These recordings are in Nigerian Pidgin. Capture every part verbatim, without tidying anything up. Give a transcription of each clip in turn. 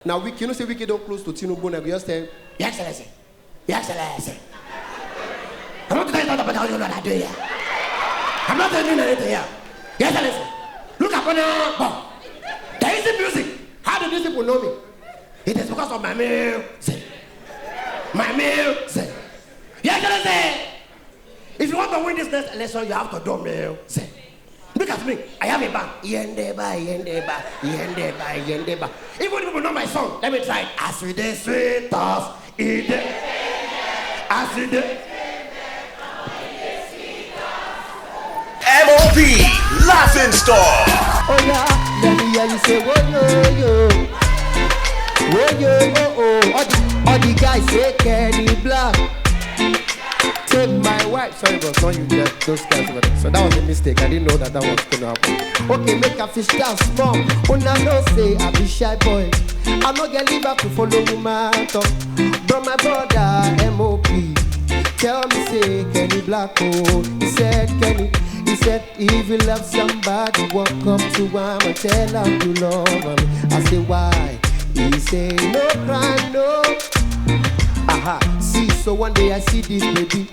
Now, Wike, you know, say Wike don't close to Tinubu, and I go just tell, "Your Excellency, Your Excellency, I'm not doing that, but I don't know what I do here. I'm not doing anything here. Your Excellency, look up on the ball. There is the music. How do these people know me? It is because of my music. My music. Your Excellency, if you want to win this next election, you have to do music. Look at me. I have a band. Yendeba, yendeba, yendeba, yendeba. Even people know my song. Let me try it. As we dey sweet us, e dey. As we dey. M O P Laughing Stock. Oh yeah, let me hear you say, "Whoa, yo, yo. Whoa, yo, oh, oh." All the, all the guys say, "Kenny Black. Take my wife." Sorry, boss, not you, that, those guys over there. So that was a mistake. I didn't know that that was going to happen. Okay, make a fish down small. Una know say I be shy boy. I no get liver to follow woman talk. But my brother M O P tell me say, "Kenny Black, oh." He said, "Kenny," he said, "if you love somebody, walk up to him and tell him you love him." I say, "Why?" He say, "No crime, no." Aha, see, so one day I see this baby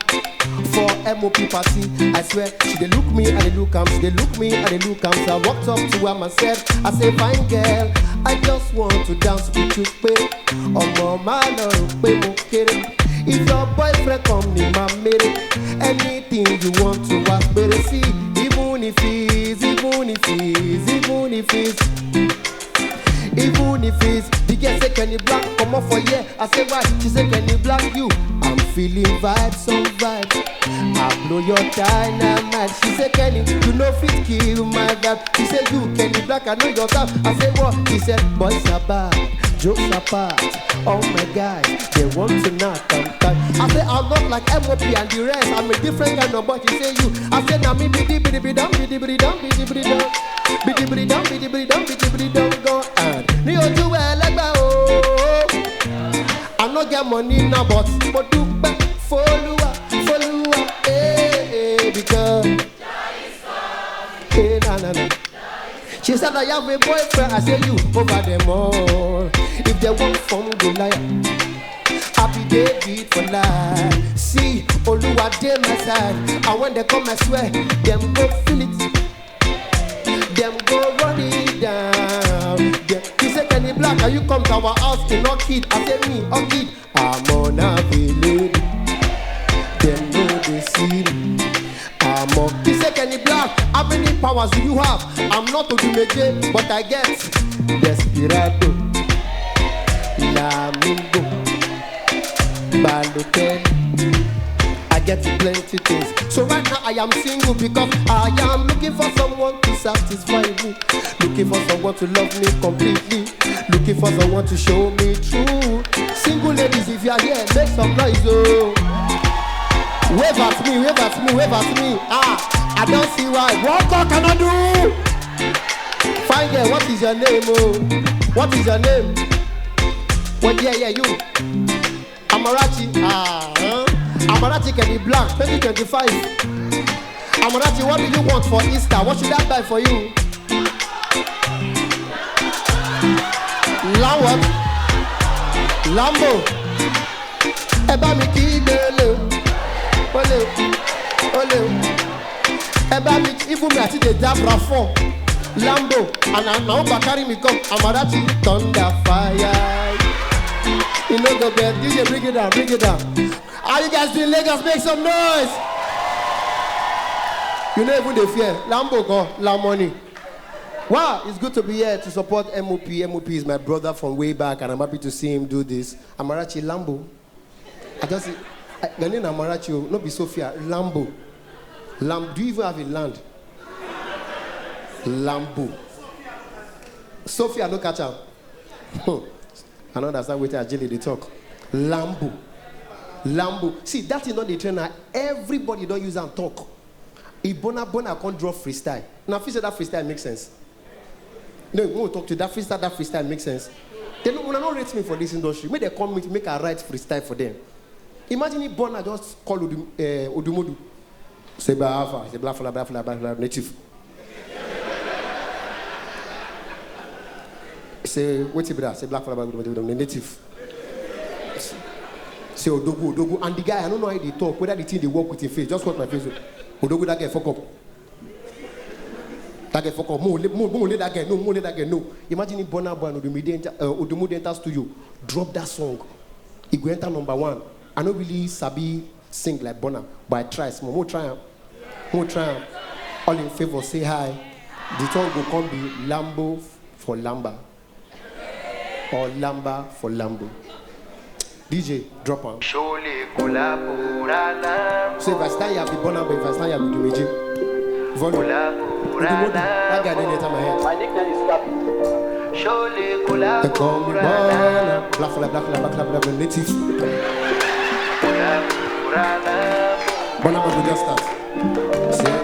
for M O P party. I swear, she dey look me and dey look am, she dey look me and dey look am. So I walked up to her and said, I say, "Fine girl, I just want to dance with you, pé ọmọ má lọ rò pé mo kéré. If your boyfriend come ní ma mèrè, anything you want to ask, péré sí, even if it's, even if it's, even if it's." Even if it's the girl say, "Kenny Black, come off for here." I say, "Why?" She say, "Kenny Black, you." I'm feeling vibes on vibes. I blow your dynamite. She say, "Kenny, you no fit kill my vibe." She say, "You, Kenny Black, I know your type." I say, "What?" She said, "Boys are bad, jokes apart. All my guys, they want to knock and tie." I say, "I'm not like M O P and the rest. I'm a different kind of boy." She say, "You." I say, "Now me be the, be the, be the, be the, be the, be the, be the, be the." Bidi bidi dum, bidi bidi dum, bidi bidi dum, go and ní ojú ẹlẹ́gbẹ́ o. I no get money now, but mo dúpẹ́ f'Olúwa, f'Olúwa, eh, eh, because, eh, na, na, na. She said, "I have a boyfriend." I say, "You over them all. If they want form, go lie. I be David for life. See, Oluwa dey my side. And when they come, I swear, them go feel it. Them go run it down." Yeah. He say, "Kenny Black, are you come to our house in Orchid?" I say, "Me, Orchid. I'm on a village." Them know they see me. I'm on. He say, "Kenny Black, how many powers do you have?" I'm not Odumeje, but I get Desperado, Lamingo, Balotelli. I get plenty things. So right now I am single because I am looking for someone to satisfy me. Looking for someone to love me completely. Looking for someone to show me true. Single ladies, if you are here, make some noise, oh. Wave at me, wave at me, wave at me. Ah, I don't see why. What God cannot do? Fine girl, what is your name, oh? What is your name? Well, yeah, yeah, you. Amarachi, ah, huh? Amarachi can be black, twenty twenty-five. Amarachi, what do you want for Easter? What should I buy for you? Lamb what? Lambo. Ẹ bá mi kí gbélé o. Ó lè o. Ó lè o. Ẹ bá mi, even me, I still dey dab Rafon. Lambo, and na, na Uber carry me come. Amarachi, thunder fire. You know go bad. D J, bring it down, bring it down. How you guys doing, Lagos? Make some noise. You no even dey fear. Lambo gan, la money. Wow, it's good to be here to support M O P. M O P is my brother from way back, and I'm happy to see him do this. Amarachi, Lambo. I just see, I, your name na Amarachi o, no be Sophia. Lambo. Lam, do you even have a land? Lambo. Sophia no catch am. Hmm. I no understand wetin Ajele dey talk. Lambo. Lambo. See, that thing don dey trend now. Everybody don use am talk. Ibona Bona come drop freestyle. Una fit say that freestyle make sense? No, we will talk to that freestyle. That freestyle make sense? They no, una no rate me for this industry. Make dem come meet, make I write freestyle for them. Imagine if Burna just call Odu, uh, Odumodu. Say, "Bra Alpha," say, "Bla Fala, Bla Fala, Bla Fala, native." Say, wetin be that? Say, black fella, black fella, the native. Say, Odogwu, Odogwu. And the guy, I don't know how they talk, whether the thing they work with him face. Just watch my face. Odogwu, that guy fuck up. That guy fuck up. Mo, mo, mo, let that guy know. Mo, let that guy know. Imagine if Burna Boy and Odumodu enter, uh, Odumodu enter studio, drop that song. He go enter number one. I no really sabi sing like Burna, but I try small. Mo try am. Mo try am. All in favor, say hi. The song go come be Lambo for Lamba. Or Lamba for Lambo. D J, drop am. Surely collaborate. So if I stand here, I be Burna Boy, if I stand here, I be Dumeji. Volume. Collaborate. That guy didn't enter my head. My nickname is Papi. Surely collaborate. They call me Burna. Black fella, black fella, black fella, black fella, native. Burna Boy, we just start. See?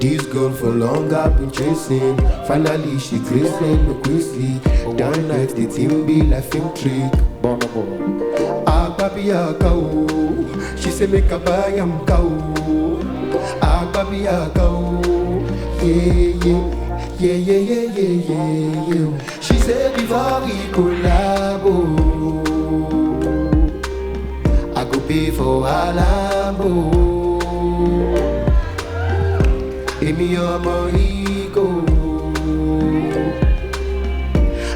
This girl for long I've been chasing. Finally she graced me with Chrisley. Don't let the thing be like film trick. Burna Boy. Agbabiaka o. She say make I buy am cow. Agbabiaka o. Yeah, yeah. Yeah, yeah, yeah, yeah, yeah, yeah. She say before we collabo, I go pay for her Lambo. Èmi ọmọ Igbo.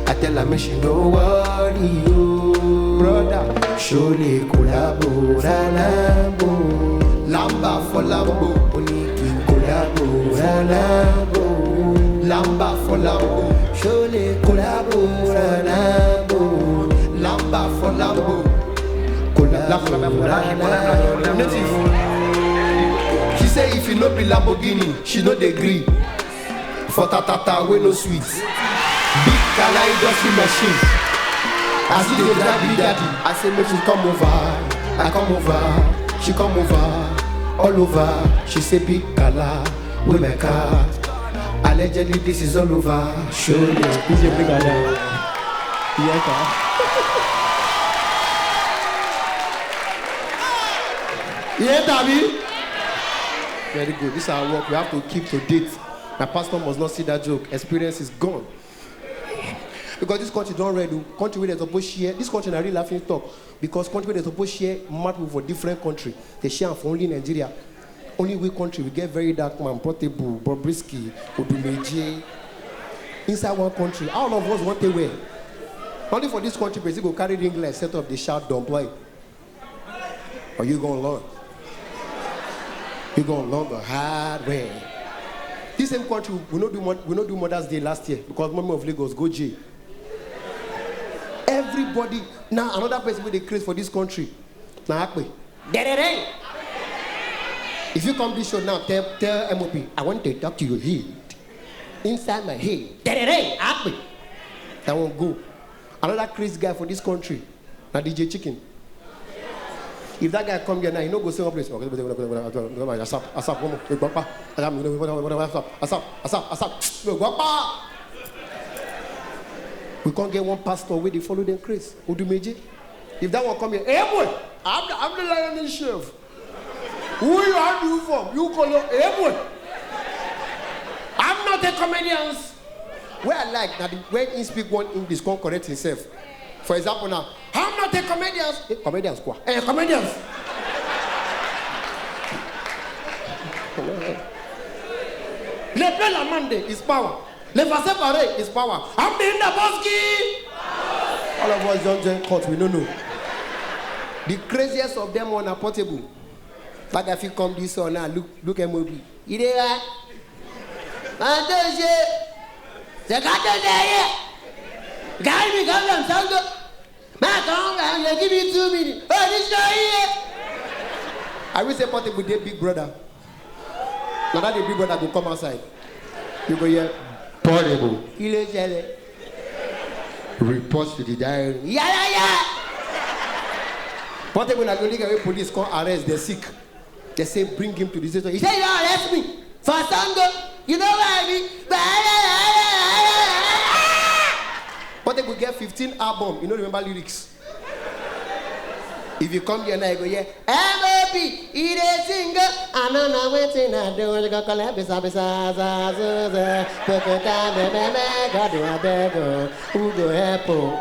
I tell her make she no worry o. Brother, surely collabo, Lambo. Lamba for Lambo. Only king collabo, Lambo. Lamba for Lambo. Surely collabo, Lambo. Lamba for Lambo. Collabo, Lambo. Native. She say if you no be Lamborghini, she no dey gree. For tatata wey no sweet. Big Kala industry machine. As he dey drive big daddy, I say make she come over. I come over. She come over. All over. She say big Kala wey my car. Allegedly this is all over. Show me. D J Big Kala. Yes, sir. Yes, Abi. Very good. This is our work. We have to keep to date. My pastor must not see that joke. Experience is gone. Because this country don red o. Country wey dem suppose share. This country na real laughing stock. Because country wey dem suppose share mad people for different country. They share am for only Nigeria. Only we country, we get very dark man, Portable, Bobrisky, Odumeje. Inside one country, all of us want to wear. Only for this country, person go carry ring light, set up, dey shout, "Don't play." Or you gonna learn? You gonna learn the hard way. This same country, we no do Mo-, we no do Mother's Day last year because Mommy of Lagos go jail. Everybody, now another person wey dey craze for this country, na Akpi. Derere. If you come this show now, tell, tell M O P, "I want to talk to your head. Inside my head." Derere, Akpi. That one go. Another crazy guy for this country, na D J Chicken. If that guy come here now, he no go say one place. Asap, asap, one more. Asap, asap, asap. No, go up. We can't get one pastor wey dey follow them craze. Odumeje. If that one come here, "Hey boy, I'm the, I'm the lioness chef. Who you are you from? You call your, hey boy. I'm not a comedian." Where I like that when he speak one English, come correct himself. For example now, "I'm not a comedian." Eh, comedians kwa. Eh, comedians. Le Bella Monday is power. Le Fasepare is power. I'm the Indaboski. All of us don't join court, we no know. The craziest of them on a Portable. But if you come this one now, look, look at movie. You dey right? Man, don't say. They got the day. Guy, we come from Sango. Man, come on, you give me two minutes. Oh, this guy here. I will say Portable dey big brother. Now that the big brother go come outside. You go hear, "Portable." Kí ló ṣẹlẹ̀? Report to the diary. Yeah, yeah, yeah. Portable na the only guy wey police come arrest, they sick. They say, "Bring him to the station." He say, "You don't arrest me for Sango. You know where I be?" Portable get fifteen album, you no remember lyrics. If you come here now, you go hear, "M O He dey sing, uh, I no know wetin I do. You go collect bisa, bisa, za, za, za. Pokota, me, me, me, God, I beg, oh, who go help, oh?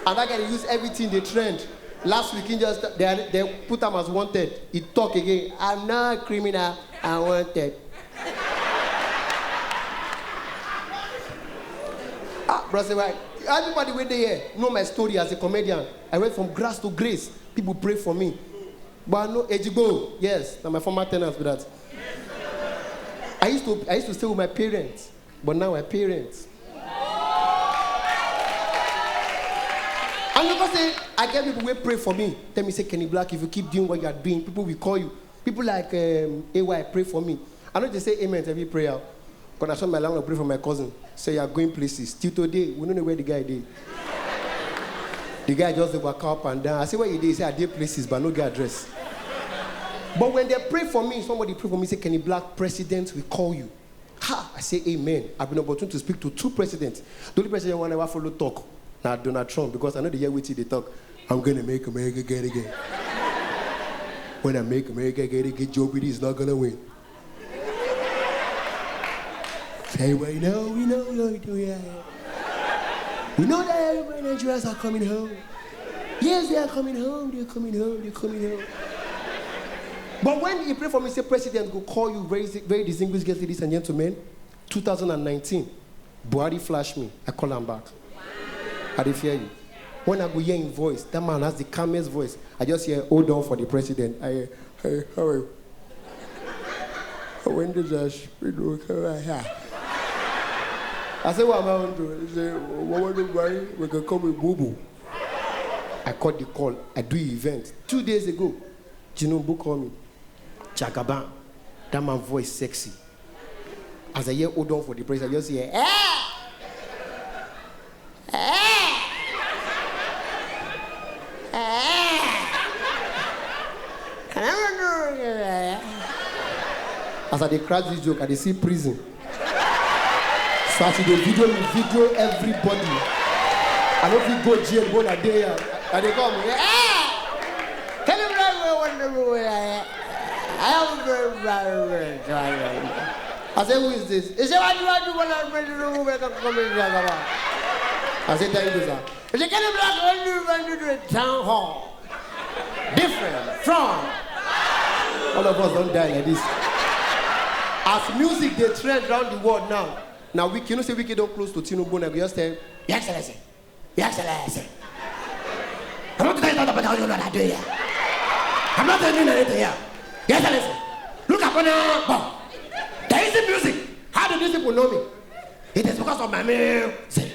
And that guy dey use everything dey trend. Last week, he just, they, they put am as wanted. He talk again. I'm not criminal, I wanted. Ah, bro, say why? Everybody wey dey here know my story as a comedian. I went from grass to grace. People pray for me. But I know Ejigbo, yes, na my former tenants be that. I used to, I used to stay with my parents, but now my parents. And because say, I get people wey pray for me, tell me say, "Kenny Black, if you keep doing what you are doing, people will call you." People like, um, A Y pray for me. I know they say amen to every prayer. But I saw my landlord pray for my cousin. Say, "You are going places." Till today, we don't know where the guy dey. The guy just dey waka up and down. I say, "Where you dey?" He say, "I dey places, but no get address." But when they pray for me, somebody pray for me, say, "Kenny Black, president will call you." Ha! I say, "Amen." I've been opportune to speak to two presidents. The only president I never follow talk, now Donald Trump, because I know the year which they talk. "I'm gonna make America great again." When I make America great again, Joe Biden is not gonna win. Say, "We know, we know, we know, we know, yeah. We know that everybody in Nigerians are coming home. Yes, they are coming home, they're coming home, they're coming home." But when he pray for me, say, "President go call you, very, very distinguished guests, ladies and gentlemen." Two thousand and nineteen, Buhari flash me. I call am back. I dey fear you. When I go hear him voice, that man has the calmest voice. I just hear, "Hold on for the president." I hear, "Hey, how are you?" When did this, we do, I say, "What am I going to do?" He say, "What, what do, Buhari? We can come with boo boo." I cut the call. I do event. Two days ago, Tinubu call me. Jagaban. That man voice sexy. As I hear, "Hold on for the president," I just hear, "Eh! Eh! Eh!" As I dey crack this joke, I dey see prison. So as you dey video me, video everybody. I no fit go jail when I dey here. I dey come. Eh! Tell him right where one number where I am. I am very, very, very tired. I say, "Who is this?" He say, "What do I do when I bring the room where I come in here?" I say, "Thank you, sir." He say, "Kenny Black, what do you want to do at town hall? Different from." All of us don't die like this. As music dey trend around the world now, now Wike, you know say Wike don close to Tinubu, now go just tell, "Your Excellency, Your Excellency, I'm not telling you about how you know that day here. I'm not telling you anything here. Your Excellency, look upon now, but there is the music. How do these people know me? It is because of my music.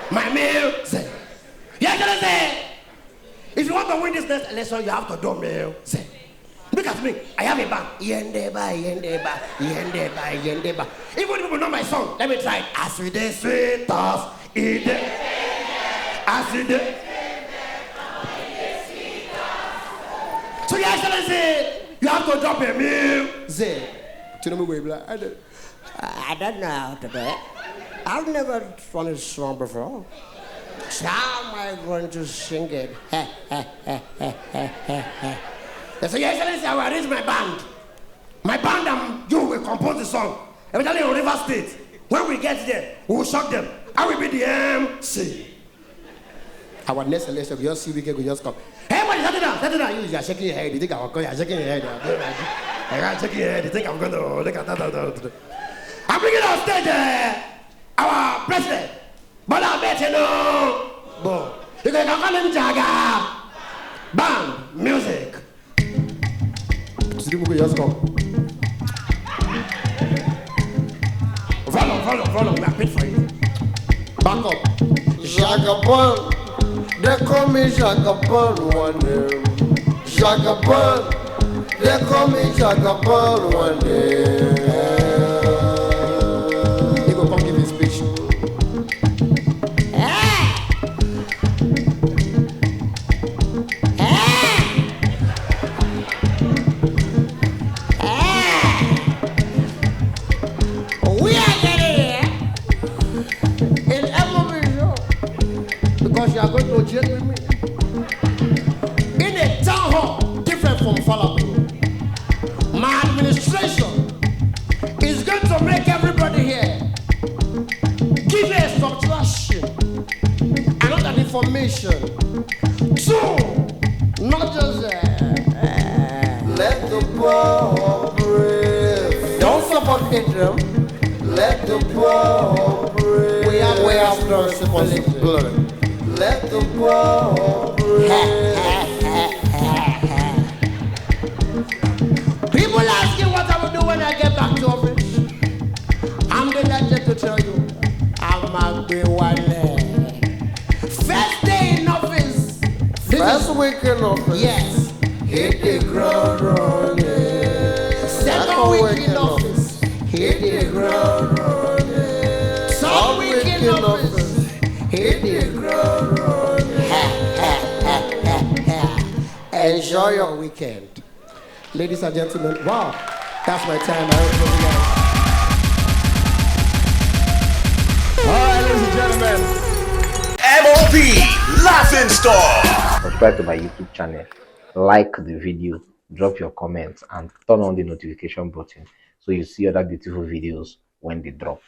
My music. Your Excellency, if you want to win this next election, you have to do music. Look at me. I have a band. Yendeba, yendeba, yendeba, yendeba. Even people know my song. Let me try it. As we dey sweet us, e dey. As we dey. So, Your Excellency, you have to drop a music. Tinubu go be like, "I don't, I don't know how to do it. I've never done this song before. So how am I going to sing it?" They say, "Your Excellency, I will arrange my band. My band and you will compose the song. Eventually in River State, when we get there, we will shock them. I will be the M C." Our next election, we just see Wike, we just come. "Everybody, settle down, settle down." You, you are shaking your head. You think I'm going, you are shaking your head. You are shaking your head. You think I'm going to look at that. I'm bringing on stage, uh, our president, Bola Ahmed Tinubu. You can call him Jaga. Band, music. Tinubu go just come. Follow, follow, follow. We are paid for it. Back up. Jagaban, they call me Jagaban one day. Jagaban, they call me Jagaban one day. He go come give his speech. We are getting here in M O B show because you are going to jail with me. In a town hall, different from Follow through. My administration is going to make everybody here give a subtraction and not an information. Two, not just uh, uh, Let the poor breathe. Don't support Pedro. Let the poor breathe. We have we have no responsibility. Let the poor breathe. People asking what I will do when I get back to office. I'm delighted to tell you, I'm a Wale. First day in office. This First is, week in office. Yes. Hit the ground running. Second week in office. Hit the ground running. Third week in office. Hit the ground running. Enjoy your weekend. Ladies and gentlemen, wow, that's my time. I hope you guys. All right, ladies and gentlemen. M O P Laughing Stock. Subscribe to my YouTube channel, like the video, drop your comments, and turn on the notification button so you see other beautiful videos when they drop.